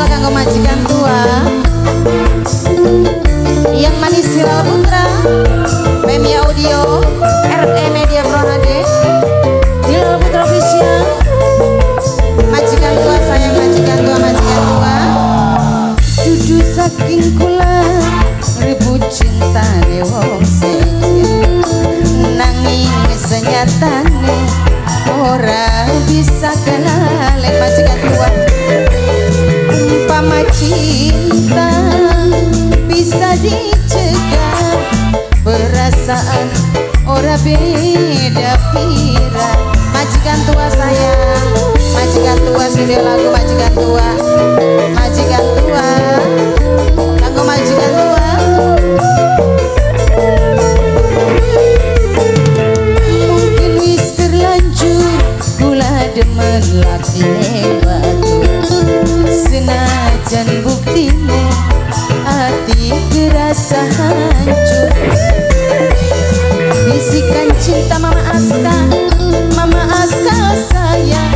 Spesial kanggo majikan tua. Yang manis Viral Putra, Femi Audio, RE Media Pro HD, Hilal Putra Official. Majikan tua sayang, majikan tua, majikan tua. Dudu saking kula ribut cintane wong sejen, nanging senyatane ora bisa kelalen majikan tua. Umpama cinta bisa dicegah, perasaan ora beda pira. Majikan tua sayang, majikan tua sing lagu majikan tua, majikan tua, kanggo majikan tua. Mungkin wis terlanjur kula demen lakine batu, senajan buktine ati kerasa hancur. Bisikan cinta Mama Aska, Mama Aska sayang,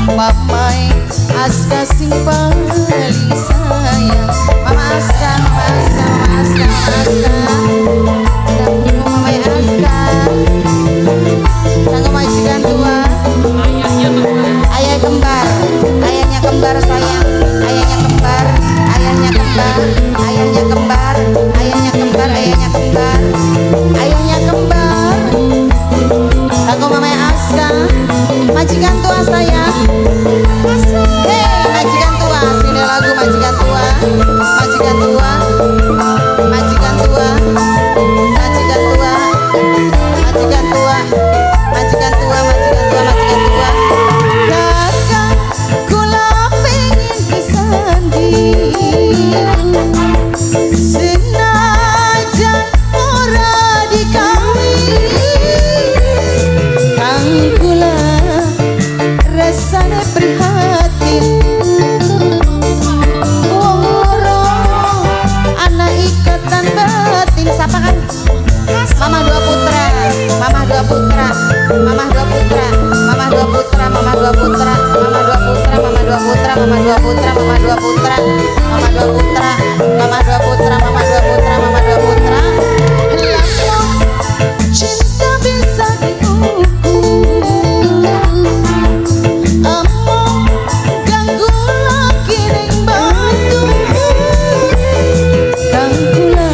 Mamai Aska sing paling sayang. Mama Aska, Mama Aska, Mama Aska, Mama Aska, Mamai Aska, kanggo majikan tua. Ayah kembar, ayahnya kembar sayang, ayahnya kembar, ayahnya kembar, ayahnya kembar, ayahnya kembar, ayahnya kembar, ayahnya kembar. Kanggo Mamai Aska, majikan tua sayang. Hei majikan tua, sini lagu majikan tua, majikan tua, majikan tua, majikan tua, majikan tua, majikan tua, majikan tua, majikan tua. Kakak kula pengen kesanding, senajan ora dikawin, kang kula rasane prihatin. Wong loro ana ikatan batin. Sapa kan? Mama dua putra, mama dua putra, mama dua putra, mama dua putra, mama dua putra, mama dua putra, mama dua putra, mama dua putra, mama dua putra, mama dua putra, mama dua putra, mama dua putra, mama dua putra. Lamun cinta bisa diukur, among ganggu lagi ning batu. Kang kula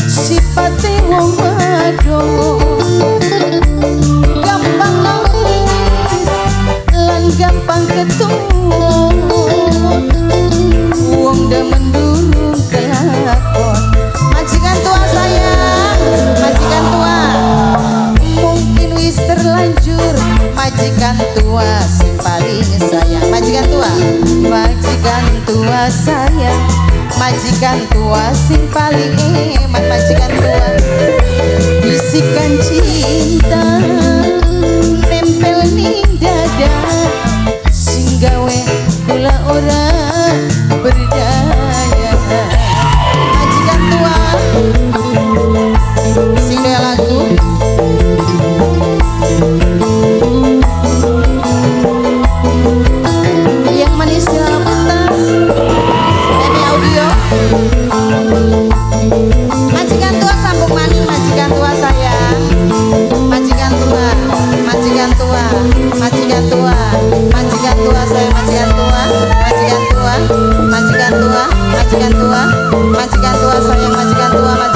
sipate wong wadon, gampang nangis lan gampang ketut. Wong demen durung kelakon. Majikan tua sayang, majikan tua, mungkin wis terlanjur majikan tua sing paling sayang. Majikan tua, majikan tua sayang, majikan tua sing paling eman. Majikan tua, bisikan cinta nempel ning dada, sing gawe kula ora berdaya. Majikan tua sing daya lagu. Yang manis Putra, Femi Audio. Majikan tua sambung maning, majikan tua sayang, majikan tua, majikan tua, majikan tua, majikan tua sayang, majikan tua, majikan tua, majikan tua, majikan tua, majikan tua sayang, majikan tua, majikan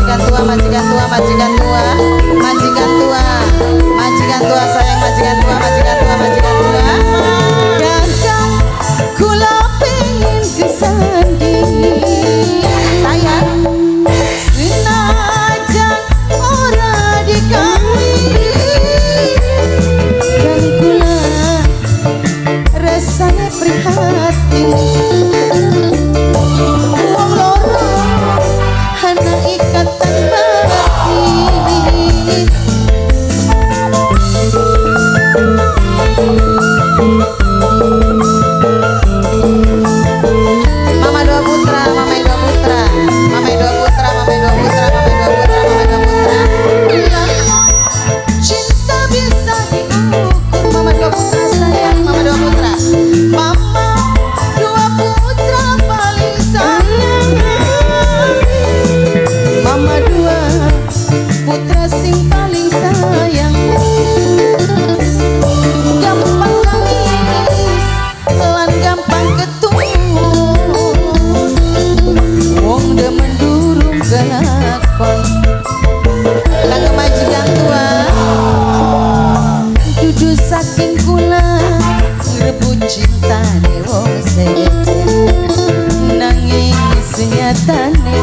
Nyatane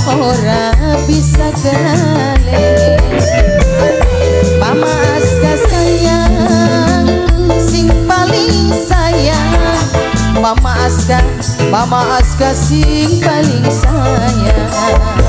ora bisa kelalen. Mama Aska sayang, sing paling sayang. Mama Aska, Mama Aska sing paling sayang.